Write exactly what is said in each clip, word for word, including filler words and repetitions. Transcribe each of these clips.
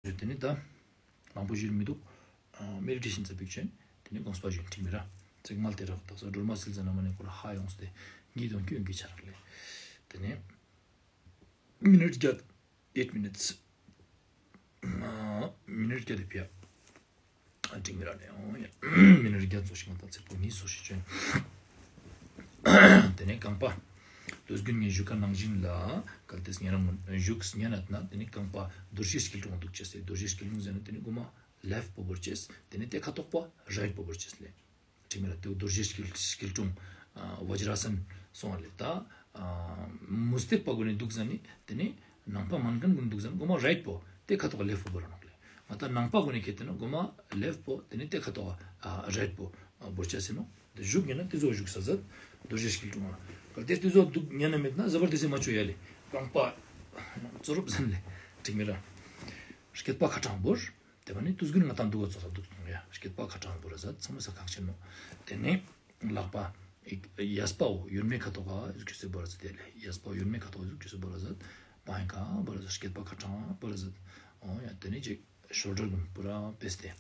ཏེ་ནེ་ད་མང་པོ་ཞུ་མི་དུག་མེ་ཌི་ཊེ་ཤན་ཙ་པིག་ཅོ་ཨིན། ཏེ་ནེ་དགོངས་པ་ཞུ་ཨིན། ཁྲིག་མི་ར་ཚིག་མ་ལ་ཏེ་རག་ཏག་ས་སྒྲོལ་མ་སིལ་ཟ་ན་མ་ནེ་ཁོ་ར་ཧ་ཡོངས་ཏེ་ཉིད་དོན་ཁྱོད་ཀྱི་ཆ་རག་ལེ། ཏེ་ནེ་མི་ནཊ་བརྒྱད། eight minutes. མི་ནཊ་བརྒྱད་ཏེ་ཕིའ། ཁྲིག་མི་ར་ནེ་འོ་ཡ། མི་ནཊ་བརྒྱད་ཙོགས་ཤིག་ང་དང་ཚེ་པོ་ཉིས་ཙོགས་ཤིག་ཅོ་ཨིན། ཏེ་ནེ་རྐང་པ། དུས་རྒྱུན་ངས་ཞུ་ཁན་ནང་བཞིན་ལ་གལ་ཏེ་ཉན་ན་ཞུགས་ཉན་ན་ན་ཏེ་ནེ་རྐང་པ་རྡོ་རྗེ་སྐྱིལ་ཀྲུང་དུག་ཅེས་ཏེ་རྡོ་རྗེ་སྐྱིལ་ཀྲུང་ཟེར་ན་ཏེ་ནེ་གོ་མ་ལེཕཊ་པོ་བོར་ཅེས་ཏེ་ནེ་ཏེ་ཁ་ཐོག་པ་རའིཊ་པོ་བོར་ཅེས་ལེ། ཁྲིག་མི་ར་ཏེ་རྡོ་རྗེ་སྐྱིལ་སྐྱིལ་ཀྲུང་ཨ་བཛྲ་ཨ་སན་སོང་བ་ལེ། ད་ཨ་མུ་སྟེགས་པ་གུན་ནི་དུག་ཟ་ནེ་ཏེ་ནེ་ནང་པ་མན་ཁན་གུན་དུག་ཟ་ནེ་གོ་མ་རའིཊ་པོ་ཏེ་ཁ་ཐོག་ལེཕཊ་པོ་བོར་ར་ནོག་ལེ། ང་དང་ནང་པ་གུན་ནི་ཁེ་ཏེ་ན་གོ་མ་ལེཕཊ་པོ་ཏེ་ནེ་ཏེ་ཁ་ཐོག་ཨ་རའིཊ་པོ་ཨ་བོར་ཅེས་ཨིན་ནོག་ཏེ་ཞུགས་ཉན་ན་ཏེ་ཙོགས་ཞུགས་ས་ཟད་རྡོ་རྗེ་སྐྱིལ་ཀྲུང་ལ། གལ་ཏེ་ཏེ་ཙོགས་དུག་ཉན་ན་མེད་ན་ཟ་བར་ཏེ་སེ་མ་ཅོ་ཡ་ལེ། རྐང་པ་ཙོ་རུབ་ཟན་ལེ། ཁྲིག་མི་ར་སྐེད་པ་ཁ་ཏང་བོར། ཏེ་བ་ནི་དུས་རྒྱུན་ང་དང་དུག་ག་ཙོགས་ས་དུག་སོང་ཡ། སྐེད་པ་ཁ་ཏང་བོར་ཟ་ཚང་མ་ས་ཁག་ཆེན་ནོག་ཏེ་ནེ་ལག་པ་ཡས་པའོ་ཡོན་མེ་ཁ་ཐོག་ག་ཟུག་ཅོས་ཏེ་བོར་ཟ་ཏེ་ལེ། ཡས་པའོ་ཡོན་མེ་ཁ་ཐོག་ག་ཟུག་ཅོས་ཏེ་བོར་ཟ། པ་ཧན་ཁ་བོར་ཟ། སྐེད་པ་ཁ་ཏང་བོར་ཟ། འོ་ཡ་ཏེ་ནེ་ཅིག་ཤོལ་ཌར་གུན་པུ་ར་ཕེས་ཏེ།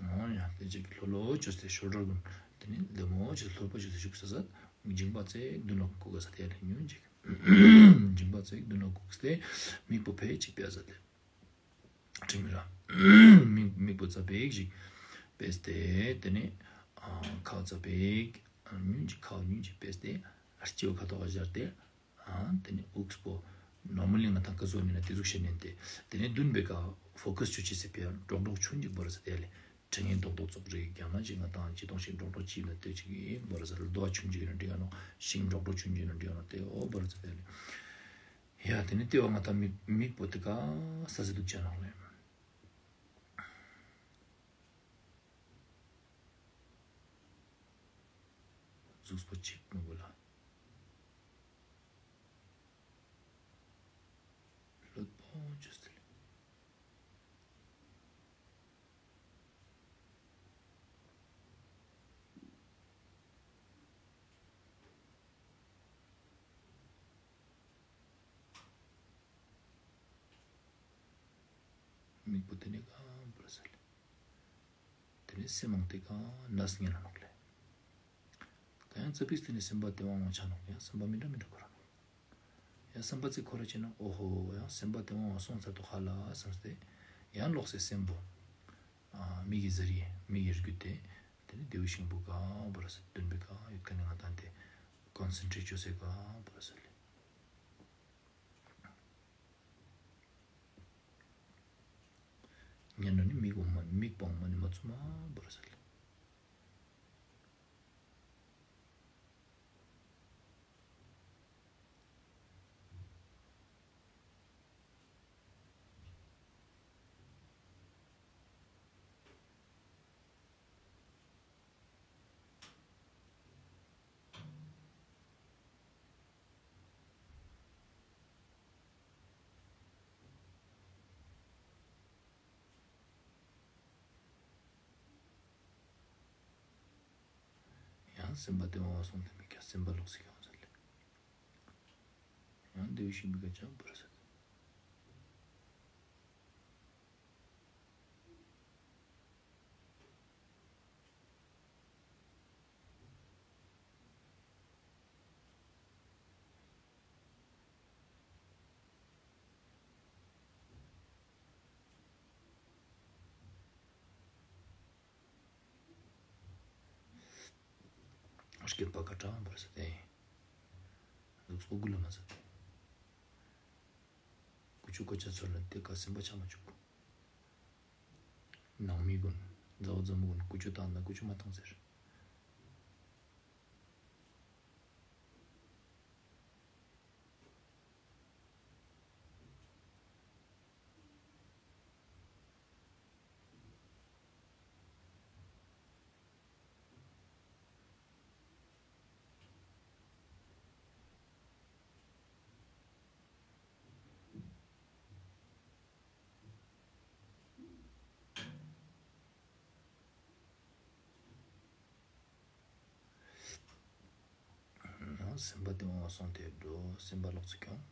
འོ་ཡ་ཏེ་ཅིག་ལྷོད་ལྷོད་ཅོས་ཏེ་ཤོལ་ཌར་གུན་ཏེ་ནེ་ལྡེ་མོ་ཅོས་ལྷོད་པོ་ཅོས་ཏེ་ཞུགས་ས་ཟ། མཇིང་པ་ཙེག་དུན་ལ་གུག་ག་ཟ་ཏེ་ལེ་ཉུན་ཅིག་མཇིང་པ་ཙེག་དུན་ལ་གུག་སྟེ་མིག་པོ་ཕེ་ཅིག་ཕིའ་ཟ་ལེ། ཁྲིག་མི་ར། མིག་མིག་པོ་ཙ་པིག་ཞིག་ཕེས་ཏེ་ཏེ་ནེ་ཨ་ཁའ་ཙ་པིག་ཉུན་ཅིག་ཁའ་ཉུན་ཅིག་ཕེས་ཏེ་ཨ་སྤྱི་བོ་ཁ་ཐོག་ག་སྦྱར་ཏེ་ཨ་ཏེ་ནེ་དབུགས་པོ་ནོར་མལ་ལི་ང་དང་ཀ་ཟུག་ཨིན་ན་ཏེ་ཟུག་ཤེས་ནན་ཏེ་ཏེ་ནེ་དུན་པེ་ཀ་ཕོ་ཀས་ཅོ་ཅེས་སི་ཕིའ་གྲོག་གྲོག་ཆུན་ཅིག་བོར་ཟ་ཏེ་ལེ། ཕྲེང་ངེ་རྡོག་རྡོག་ཙོགས་རིགས་ཀྱང་ན་ཅིག་ང་དང་ཅི་ཏོང་ཞིང་གྲོག་གྲོག་ཅིག་ན་ཏེ་ཅིག་བོར་ཟ་ལེ། རྡོ་ཆུན་ཅིག་ན་འགྲིག་ག་ནོག་ཤིང་གྲོག་གྲོག་ཆུན་ཅིག་ན་འགྲིག་ག་ནོག་ཏེ་འོ་བོར་ཟ་ཏེ་ལེ། ཡ་ཏེ་ནེ་ཏེ་བ་ང་དང་མིག་མིག་པོ་ཏེ་ཀ་ས་ཟེ་དུག་ཅ་ནོག་ལེ། གཟུགས་པོ་ཅིག་མི་དགོས་ལ། ལྷོད་པོ་ཅོས་ཏེ་ལེ། མིག་པོ་ཏེ་ནེ་ཀ་བོར་ཟ་ལེ། ཏེ་ནེ་སེམས་མང་ཏེ་ཀ་ནས་ཉན་ན་ནོག་ལེ། ཀ་ཡང་ཙ་པིག་ཏེ་ནེ་སེམས་པ་ཏེ་དབང་བ་ཆ་ནོག་ཡང་སེམས་པ་མི་འདྲ་མི་འདྲ་འཁོར་ར་ནོག་ཡང་སེམས་པ་ཙིག་འཁོར་ར་ཅེ་ན་འོ་ཧོ་ཡང་སེམས་པ་ཏེ་དབང་བ་སོང་ཚར་དུག་ཧ་ལ་སམས་ཏེ་ཡང་ལོགས་སེ་སེམས་པོ་ཨ་མིག་གི་ཟ་རི་མིག་གི་རྒྱུད་དེ་ཏེ་ནེ་ལྡེའུ་ཤིང་བུ་ཀ་བོར་ཟ་ལེ། དུན་པེ་ཀ་ཡོད་ཁན་ནི་ང་དང་ཏེ་ཀོན་སེན་ཊྲེཊ་ཅོས་སེ་ཀ་བོར་ཟ་ལེ། ཉན་ན་ནི་མིག་འོ་མ་མིག་པོ་འོ་མ་ནི་མ་ཚུམ་མ་བོར་ཟ་ལེ། ཡང་སེམས་པ་ཏེ་དབང་བ་སོང་སྟེ་མི་ཁྱབ་སེམས་པ་ལོགས་སེ་ཁྱོང་ཟ་ལེ། ཡང་ལྡེའུ་ཤིང་བུ་ཀ་ཅང་བོར་ཟ་ལེ། སྐེད་པ་ཀ་ཀྲང་བོར་ཟ་ཏེ། གཟུགས་པོ་གུ་ལ་མ་ཟ་ཏེ། ཀུ་ཅོ་ཀོ་ཅ་ཚོར་ན་ཏེ་ཀ་སེམས་པ་ཆ་མ་ཅུག་ནང་མི་གུན་མཛའ་བོ་མཛའ་མོ་གུན་ཀུ་ཅོ་བཏང་ན་ཀུ་ཅོ་མ་བཏང་ཟེར། ཡང་སེམས་པ་ཏེ་དབང་བ་སོང་སྟེ་འགྲོ། སེམས་པ་ལོགས་སེ་ཁྱོང་།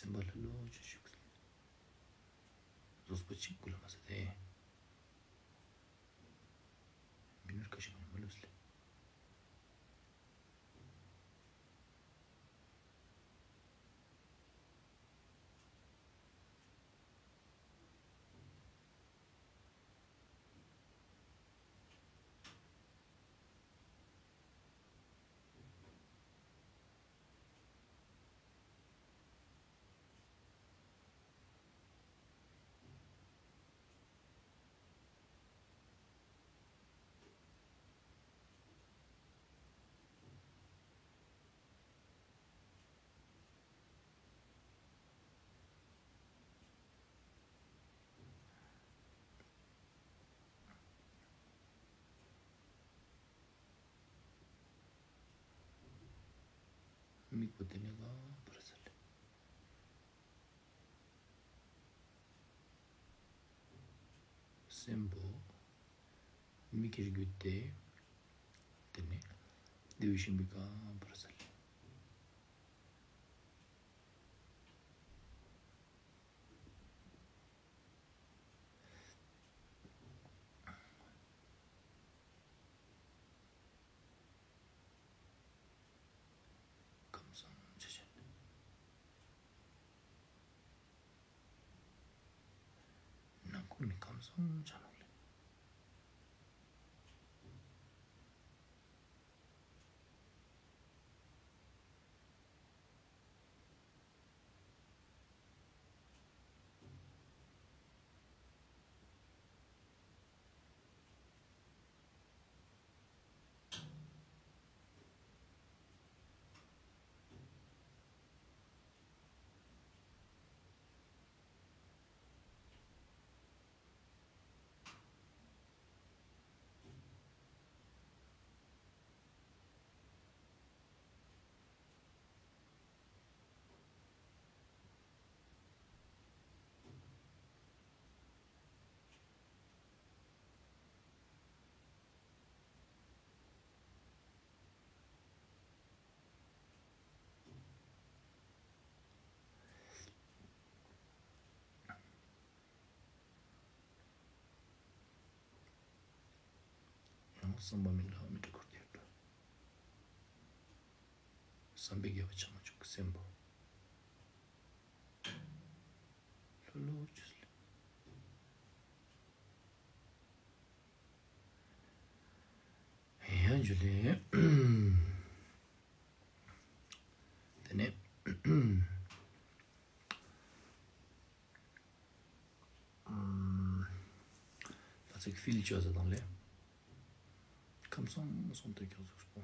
སེམས་པ་ལྷོད་ལྷོད་ཅོས་ཤིག་ཟེར། རྫོགས་པ་གཅིག་གུ་ལ་མ་ཟད་དེ། མི་ནུར་ཁ་ཤས་མ་ལུས་ལེ། མིག་པོ་དེ་ནས་གང་བར་གསལ། སེམས་པོ་མིག་གི་རྒྱུད་དེ། དེ་ནས་བདེ་བའི་ཤིང་པོའི་གང་བར་གསལ། ཁམས་སངས་ཆ་ཅན། ནང་ཁུག་ནི་ཁམས་སངས་ཆ་ནོག་ལེ། ཡང་བསམ་པ་མི་འདྲ་བ་མི་འདྲ་འཁོར་ཏེ་ཡོད་འགྲོ། བསམ་པའི་རྒྱལ་བ་ཆགས་མ་བཅུག་སེམས་པོ་ལྷོད་ལྷོད་ཅོས་ལེ། ཡང་ཇུ་ལེ། དེ་ནས་ཨམ། ད་ཚིག་ཕིལ་ཅོས་ཟེར་དང་ལེ། ཁམས་སངས་སངས་ཏེ་ཀྱང་གཟུགས་པོ།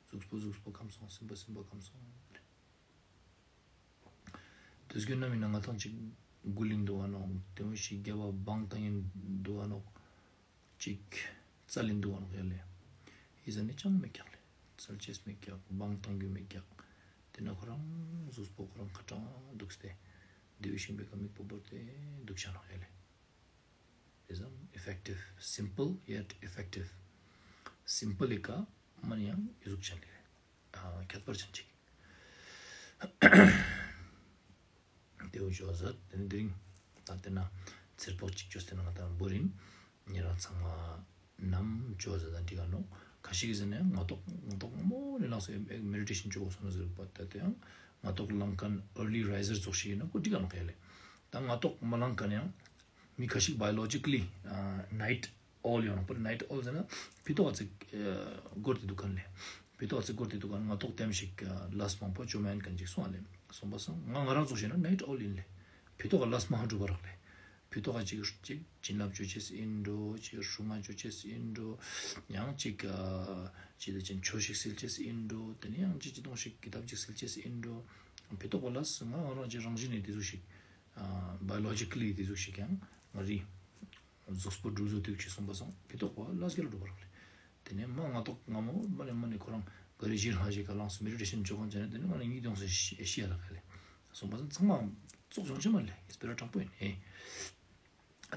གཟུགས་པོ་གཟུགས་པོ་ཁམས་སངས། སེམས་པ་སེམས་པ་ཁམས་སངས་ལེ། དུས་རྒྱུན་ན་མིན་ན་ང་ཏང་ཅིག་མགུ་ལིང་འདུག་ག་ནོག། དེ་མོ་ཞིག་རྒྱབ་བ་བང་བཏང་ཡིན་འདུག་ག་ནོག། ཅིག་རྩལ་ཡིན་འདུག་ག་ནོག་ཡ་ལེ། ཡི་ཟ་ནི་ཅང་མེད་ཀྱག་ལེ། རྩལ་ཅེས་མེད་ཀྱག། བང་བཏང་རྒྱུ་མེད་ཀྱག། དེ་ན་ཁོ་རང་གཟུགས་པོ་ཁོ་རང་ཁ་ཏང་འདུག་སྟེ། བདེ་བའི་ཤིང་པོའི་ཀ་མིག་པོ་བོར་ཏེ་འདུག་ཤ་ནོག་ཡ་ལེ། Is effective, simple yet effective. སིམ་པལ་ཡི་ཀ་མ་ནི་ཡང་ཡི་ཟུག་ཅན་ལེ། ཨ་ཁྱད་པར་ཅན་ཅིག། དེ་བོ་ཅོས་ཟེར་དེ་ནི་དེ་རིང་ད་དེ་ན་ཚེར་པག་ཅིག་ཅོས་ཏེ་ན་ང་ཏང་བོར་ཡིན། ཉེ་རང་ཚང་མ་ནམ་ཅོས་ཟེར་ད་འགྲིག་ག་ནོག། ཁ་ཤིག་གི་ཟེར་ན་ངོ་ཐོག་ངོ་ཐོག་མོ་ནི་ལངས་སེ་མེ་ཌི་ཊེ་ཤན་ཅོ་གོས་སོང་ན་ཟེར་བ་ད་དེ་ཡང་ངོ་ཐོག་ལངས་མཁན་early riser ཙོགས་ཤིག་ཡིན་ན་ཁོ་འགྲིག་ག་ནོག་ཡ་ལེ། ད་ངོ་ཐོག་མ་ལངས་མཁན་ཡང་མི་ཁ་ཤིག་བྷའི་ཨོ་ལོ་ཇི་ཀ་ལི་ནའིཊ་ཨོལ་ཡོང་ནོག་པ། ནའིཊ་ཨོལ་ཟེར་ན་ཕི་ཏོག་ག་ཅིག་འགོར་ཏེ་འདུག་མཁན་ལེ། ཕི་ཏོག་ག་ཅིག་འགོར་ཏེ་འདུག་མཁན། ངོ་ཐོག་ལྟད་མོ་ཞིག་ལས་མང་པོ་ཅོ་མེད་མཁན་ཅིག་སོང་ཨ་ལེ། སོང་པ་སང་ང་ང་རང་ཙོགས་ཤིག་ན་ནའིཊ་ཨོལ་ཡིན་ལེ། ཕི་ཏོག་ག་ལས་མང་འགྲུབ་པ་རག་ལེ། ཕི་ཏོག་ག་ཅིག་ཅིག་བྱིན་རླབས་ཅོ་ཅེས་ཡིན་འགྲོ། ཅིག་སྲུང་མ་ཅོ་ཅེས་ཡིན་འགྲོ། ཡང་ཅིག་ཅི་ལ་ཅིག་ཆོས་ཤིག་སིལ་ཅེས་ཡིན་འགྲོ། དེ་ནས་ཡང་ཅིག་ཅི་དོང་ཞིག་ཀི་ཏབ་ཅིག་སིལ་ཅེས་ཡིན་འགྲོ། ཕི་ཏོག་ག་ལས་ང་ང་རང་ཅིག་རང་བཞིན་ནི་དེ་ཟུག་ཞིག་བྷའི་ཨོ་ལོ་ཇི་ཀ་ལི་དེ་ཟུག་ཞིག་ཡང་ང་རི་གཟུགས་པོ་འགྲུལ་བཟོ་དུག་ཅིག་སོང་པ་སང་ཕི་ཏོག་པ་ལས་རྒྱལ་འགྲོ་བ་རག་ལེ། དེ་ནས་མ་ངོ་ཐོག་སྔ་མོ་མ་ནས་མ་ནས་ཁོ་རང་ག་རི་ཞིག་ཧ་ཞིག་ག་ལངས་སེ་མེ་ཌི་ཊེ་ཤན་ཅོ་གང་ཅི་ན་དེ་ནས་མ་ནས་གཉིད་ཡོང་སེ་ཤི་ཤི་ཡ་རག་ལེ། སོང་པ་སང་ཚང་མ་ཙོགས་ཡོང་ཅེས་མ་ལེ། ཡིས་པེ་ར་དྲང་པོ་ཡིན་ཧེ།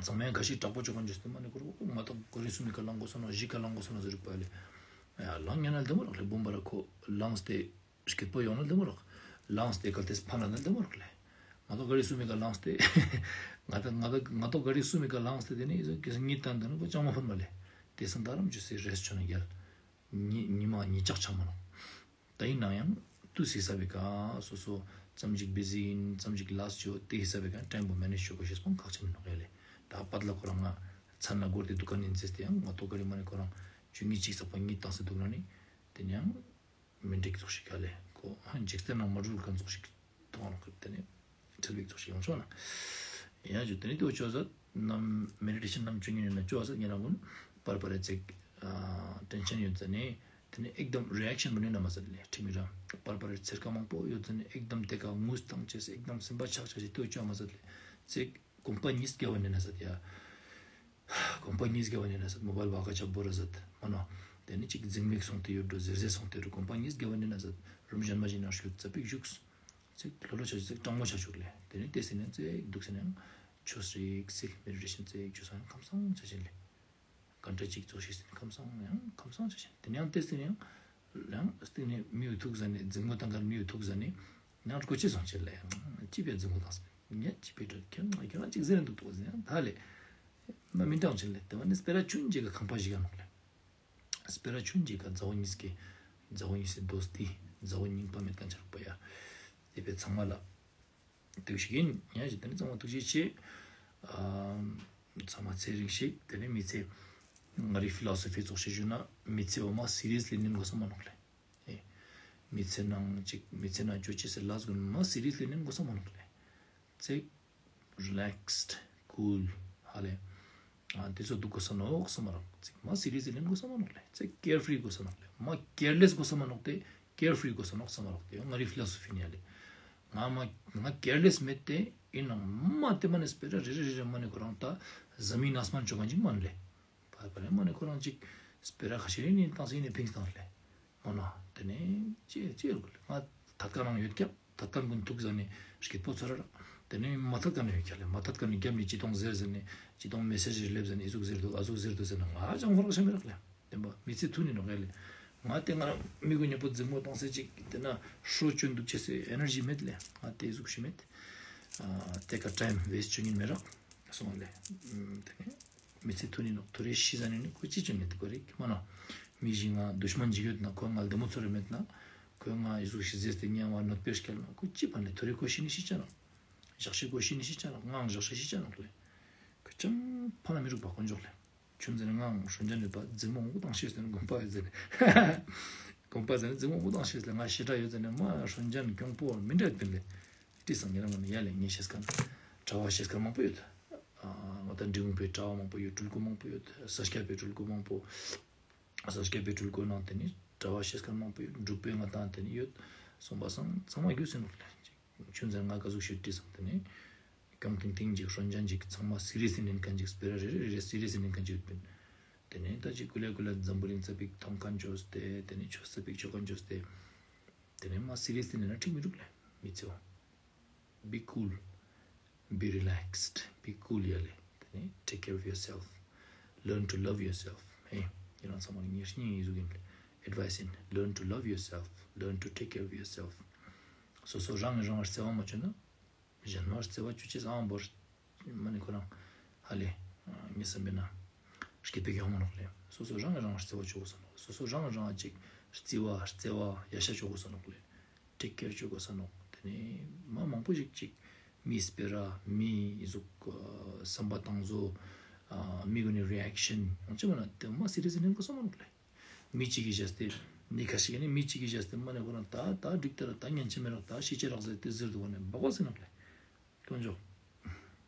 ཚང་མ་ཡང་ཁ་ཤིག་དྲག་པོ་ཅོ་གང་ཅི་སྟེ་མ་ནས་ཁོ་རང་ངོ་ཐོག་ག་རི་གསུམ་མི་ཀ་ལངས་གོས་སོང་ན་བཞི་ཀ་ལངས་གོས་སོང་ན་ཟེར་རིག་པ་ལེ། ཡ་ལངས་ཉན་ན་ལྡེ་མོ་རག་ལེ། བུམ་པ་ར་ཁོ་ལངས་ཏེ། སྐྱིད་པོ་ཡོང་ན་ལྡེ་མོ་རག། ལངས་ཏེ་གལ་ཏེ་ཕན་ན་ལྡེ་མོ་རག་ལེ། ང་ཏོག་ག་རི་སུ་མི་ཀ་ལངས་ཏེ། ང་ཏོག་ང་ཏོག་ང་ཏོག་ག་རི་སུ་མི་ཀ་ལངས་ཏེ་དེ་ནི་ཨི་ཟུག་གི་ཉིད་དང་དེ་ནི་ཁོ་ཅང་མ་ཕན་པ་ལེ། དེ་སང་ད་རམ་ཅོས་སེ་རེས་ཆོ་ན་རྒྱལ། ཉི་ཉི་མ་ཉི་ལྕགས་ཆ་མ་ནོག་ད་ཡིན་ནའང་ཡང་དུས་ཧི་སབ་བི་ཀ་སོ་སོ་ཙམ་ཅིག་བི་ཟི་ཡིན་ཙམ་ཅིག་ལས་ཅོ་དེ་ཧི་སབ་བི་ཀ་ཊའིམ་པོ་མེ་ནེཇ་ཅོ་གོ་ཤེས་པོ་ཁག་ཆེན་ནོག་ཡ་ལེ། ད་པད་ལ་ཁོ་རང་ང་མཚན་ལ་སྒོར་དེ་དུ་ཀ་ནིན་ཙེས་ཏེ་ཡང་ང་ཏོག་ག་རི་མ་ནི་ཁོ་རང་ཆུ་ངི་ཅིག་ཚག་པ་ཉིད་བཏང་སེ་འདུག་ན་ནི་དེ་ནི་ཡང་མི་འགྲིག་ཙོགས་ཤིག་ག་ལེ། ཁོ་འཇིག་རྟེན་ནང་མ་འགྲུལ་ཁན་ཙོགས་ཤིག་མཐོང་ནོག་ལེ། དེ་ནི་ཁྲེལ་བིག་ཙོགས་ཤིག་ཡོང་ཆོག་ན། ཡང་ཅོ་དེ་ནི་དེ་བོ་ཅོ་ཟ་ནམ་མེ་ཌི་ཊེ་ཤན་ནམ་ཅོ་ཉན་ཡོད་ན་ཅོ་ཟ་ཉེ་རང་ཀུན་པར་པར་རེ་ཙེག་ཊེན་ཤན་ཡོད་ཟ་ནི་དེ་ནི་ཨེག་དམ་རི་ཨེག་ཤན་མ་ནི་ན་མ་ཟད་ལེ། ཁྲིམ་མི་ར་པར་པར་རེ་ཚེར་ཀ་མང་པོ་ཡོད་ཟ་ནི་ཨེག་དམ་དེ་ཀ་ངུས་ཏང་ཅེས་ཨེག་དམ་སེམས་པ་ཆག་ཆག་ཞིག་དེ་བོ་ཅོ་མ་ཟད་ལེ། ཙེག་གོམ་པ་ཉིས་བརྒལ་བ་ནི་ན་ཟ་ཡ། གོམ་པ་ཉིས་བརྒལ་བ་ནི་ན་ཟ་མོ་བལ་བ་ཀ་ཆ་བོ་ར་ཟ་མ་ནོ། དེ་ནི་ཅིག་འཛིང་མེག་སོང་སྟེ་ཡོད་འགྲོ་ཟེར་ཟེར་སོང་སྟེ་རུ་གོམ་པ་ཉིས་བརྒལ་བ་ནི་ན་ཟ་རུམ་གཞན་མ་ཞིག་ན་ཤུད་ཙ་པིག་བཞུགས། ཚིག་ལོ་ལོ་ཆ་ཚིག་གྲང་མོ་ཆ་ཆུག་ལེ། དེ་ནི་དེ་སེ་ནི་ཙེག་འདུག་སེ་ནི་ཡང་ཆོས་རིག་སིལ་མེ་ཌི་ཊེ་ཤན་ཙེག་ཆོས་སང་ཁམས་སང་ཆ་ཆེན་ལེ། གན་ཊ་ཅིག་ཙོགས་ཤིག་སེ་ནི་ཁམས་སང་ཡང་ཁམས་སང་ཆ་ཆེན། དེ་ནི་ཡང་དེ་སེ་ནི་ཡང་ཡང་སྟིང་ནེ་མི་ཡུ་ཐུག་ཟ་ནེ་འཛིང་མོ་དང་གར་མི་ཡུ་ཐུག་ཟ་ནེ་ནང་སྐོ་ཅི་སོང་ཆེན་ལེ། ཡང་ཅི་པའི་འཛིང་མོ་དང་སེ་ཉ་ཅི་པའི་དྲོད་ཁྱེད་ང་ཁྱེད་རང་ཅིག་ཟེར་འདུག་ཏོ་ཟེར་ཡང་ད་ལེ། མ་མི་འདྲང་ཆེན་ལེ། དེ་བ་ནི་སྤེ་ར་ཆུན་ཅིག་ག་ཁང་པ་ཞིག་ག་ནོག་ལེ། སྤེ་ར་ཆུན་ཅིག་ག་མཛའ་བོ་གཉིས་ཀྱི་མཛའ་བོ་གཉིས་སི་དོ་སྟི་མཛའ་བོ་རྙིང་པ་མེད་ཁན་ཆ་རུག་པ་ཡ། དེ་པའི་ཚང་མ་ལ་དུག་ཤིག་ཡིན། ཡང་ཞིག་དེ་ནི་ཚང་མ་དུག་ཤིག་ཆེ། ཨ་ཚང་མ་ཚེ་རིང་ཞིག་དེ་ནི་མི་ཚེ་ང་རི་ཕི་ལོ་སོ་ཕི་ཙོགས་ཤིག་ཞུ་ན་མི་ཚེ་བོ་མ་སི་རི་ཡས་ལི་ནིན་གོས་ས་མ་ནོག་ལེ། ཨེ། མི་ཚེ་ནང་ཅིག་མི་ཚེ་ནང་ཅོ་ཅེས་སི་ལས་གུན་མ་སི་རི་ཡས་ལི་ནིན་གོས་ས་མ་ནོག་ལེ། ཚེ་རི་ལེག་སི་ཌི་ཀུལ་ཧ་ལེ། ཨ་དེ་ཚོ་དུག་གོས་ས་ནོག་ས་མ་རག་ཚིག་མ་སི་རི་ཡས་ལི་ནིན་གོས་ས་མ་ནོག་ལེ། ཚེ་ཀེར་ཕི་རི་གོས་ས་ནོག་ལེ། མ་ཀེར་ལེས་གོས་ས་མ་ནོག་སྟེ་ཀེར་ཕི་རི་གོས་ས་ནོག་ས་མ་རག་སྟེ་ང་རི་ཕི་ལོ་སོ་ཕི་ནི་ཡ་ལེ། ང་མ་ང་ཀེར་ལེས་མེད་དེ་ཡིན་ནང་མ་དེ་མ་ནེ་སྤེ་ར་རེ་རེ་རེ་རེ་མ་ནེ་ཁོ་རང་ད་ཟ་མི་ན་སྨན་ཅོ་ག་ཅིག་མ་ནེ་ལེ། ཕར་ཕར་མ་ནེ་ཁོ་རང་ཅིག་སྤེ་ར་ཁ་ཤས་ནི་བཏང་སེ་ནི་ཕིངས་བཏང་ལེ། མ་ནོ། དེ་ནེ་ཅི་ཅི་ཡོད་གོ་ལེ། ང་ཐད་ཀ་ནང་ཡོད་ཀྱག་ཐད་ཀ་ཀུན་ཐུག་ཟ་ནེ་སྐྱིད་པོ་ཚོར་ར། དེ་ནེ་མ་ཐད་ཀ་ནང་ཡོད་ཀྱག་ལེ། མ་ཐད་ཀ་ནང་རྒྱབ་ནེ་ཅི་ཏོང་ཟེར་ཟེར་ནེ་ཅི་ཏོང་མེ་སེཇ་རེ་སླེབས་ཟ་ནེ་ཨི་ཟུག་ཟེར་དུག་ཨ་ཟུག་ཟེར་དུག་ཟེར་ན་ང་ཅང་ཧོར་ཁ་ཤ་མི་རག་ལེ། དེན་པ་མི་ཚེ་ཐུན་ནི་ནོག་ཡ་ལེ། ང་དེ་ང་རང་མི་གུན་ཉེ་པོ་འཛིང་མོ་བཏང་སེ་ཅིག་དེ་ན་ཧྲོ་ཅོན་དུག་ཅེས་སི་ཨེ་ནར་ཇི་མེད་ལེ། ང་དེ་ཟུག་ཤིག་མེད། ཨ་དེ་ཀ་ཊའིམ་ཝེསྟ་ཅོ་ཉན་མི་རག་སོང་ལེ། ཨ་དེ་ནེ་མི་ཚེ་ཐུན་ནི་ནོག་ཐོ་རེ་ཤི་ཟ་ནེ་ནི་ཁོ་ཅི་ཅོ་ཉན་དུག་གོ་རེ་མ་ནོ། མི་ཞིག་ང་དུཤ་མན་ཅིག་ཡོད་ན་ཁོ་ང་ལྡེ་མོ་ཚོར་རེ་མེད་ན་ཁོ་ང་ཨི་ཟུག་ཤིག་ཟེར་ཏེ་ཉན་བ་ནོད་པེ་སྐྱལ་ན་ཁོ་ཅི་ཕན་ལེ། ཐོ་རེ་ཁོ་ཤི་ནི་ཤི་ཆ་ནོག་ཞག་ཤིག་ཁོ་ཤི་ནི་ཤི་ཆ་ནོག་ངའང་ཞག་ཤིག་ཤི་ཆ་ནོག་ལེ། ཁོ་ཅང་ཕན་ལ་མི་རུག་པ་དཀོན་མཆོག་ལེ། ཆུན་ཟེར་ནེ་ངའང་ཧྲོན་ཅན་ཡོད་པ་འཛིང་མོ་འུ་དང་ཤེས་ཟེར་ནེ་དགོངས་པ་ཡོད་ཟེར་ནེ། དགོངས་པ་ཟེར་ནེ་འཛིང་མོ་འུ་དང་ཤེས་ལེ། ང་ཤི་དྲག་ཡོད་ཟེར་ནེ་མ་ཧྲོན་ཅན་གྱོང་པོ་མི་འདྲ་ཡོད་པིན་ལེ། ཏི་སང་ཉེ་རང་ང་ནི་ཡ་ལེ་ངའི་ཤེས་ཁན་གྲྭ་བ་ཤེས་ཁན་མང་པོ་ཡོད། ཨ་ང་དང་འབྲི་གུང་པའི་གྲྭ་བ་མང་པོ་ཡོད། སྤྲུལ་སྐུ་མང་པོ་ཡོད། ས་སྐྱ་པའི་སྤྲུལ་སྐུ་མང་པོ། ས་སྐྱ་པའི་སྤྲུལ་སྐུ་ནང་དེ་ནི་གྲྭ་བ་ཤེས་ཁན་མང་པོ་ཡོད། འབྲུག་པའི་ང་དང་དེ་ནི་ཡོད། སོང་པ་སང་ཚང་མ་རྒྱུས་ཟིན་ནོག་ལེ། ཆུན་ཟེར་ང་ག་ཟུག་ཤིག་ཏི་སང་དེ་ནེ་གྱོང་ཏིང་ཏིང་ཅིག་ཧྲོན་ཅན་ཅིག་ཚང་མ་སི་རི་ཡས་ནན་ཁན་ཅིག་སྤེ་ར་རེ་རེ་རེ་སི་རི་ཡས་ནན་ཁན་ཅིག་ཡོད་པིན། དེ་ནེ་ད་ཅིག་ཀུ་ལེ་ཀུ་ལེ་འཛམ་བུ་གླིང་ཙ་པིག་ཐོང་ཁན་ཅོས་ཏེ་དེ་ནེ་ཆོས་ཙ་པིག་ཆོ་ཁན་ཅོས་ཏེ་དེ་ནེ་མ་སི་རི་ཡས་ནན་ན་ཁྲིག་མི་རུག་ལེ་མི་ཚེ་བོ། Be cool. Be relaxed. Be cool ཡ་ལེ། དེ་ནེ་take care of yourself. Learn to love yourself. ཧེ། ཡིན་ན་ཚང་མ་ངེས་སྙིང་ཡིན་ཟུག་ཡིན་ལེ། Advice ཡིན། Learn to love yourself. Learn to take care of yourself. སོ་སོ་རང་རང་བརྩེ་བ་མ་བཅོས་ན། གཞན་མར་བརྩེ་བ་བཅོ་ཅེས་ཨང་བོར། མ་ནི་ཁོ་རང་ཧ་ལེ། ངས་བསམ་པས་ན། སྐྱིད་པའི་གྱོང་མ་ནོག་ལེ། སོ་སོ་རང་རང་བརྩེ་བ་བཅོ་གོས་ས་ནོག་སོ་སོ་རང་རང་ཅིག་བརྩེ་བ་བརྩེ་བ་ཡ་ཤ་བཅོ་གོས་ས་ནོག་ལེ། ཊེག་ཀེར་བཅོ་གོས་ས་ནོག་དེ་ནེ་མ་མང་པོ་ཞིག་ཅིག་མི་སྤེ་ར་མི་ཟུག་བསམ་པ་བཏང་བཟོ། མི་གུན་ནི་རི་ཨེག་ཤན་ཡང་ཅི་མ་ན་དེ་མ་སི་རི་ཡས་ནན་གོས་ས་མ་ནོག་ལེ། མི་གཅིག་གི་བྱས་ཏེ་ནི་ཁ་ཤས་ནི་མི་གཅིག་གི་བྱས་ཏེ་མ་ནེ་ཁོ་རང་ད་ད་འགྲིག་ཏེ་ར་ད་ཉན་ཆེ་མེད་རག་ད་ཤི་ཆེ་རག་ཟེར་ཏེ་ཟེར་དུག་ག་ནེ་བག་བག་ཟེར་ནོག་ལེ། དཀོན་མཆོག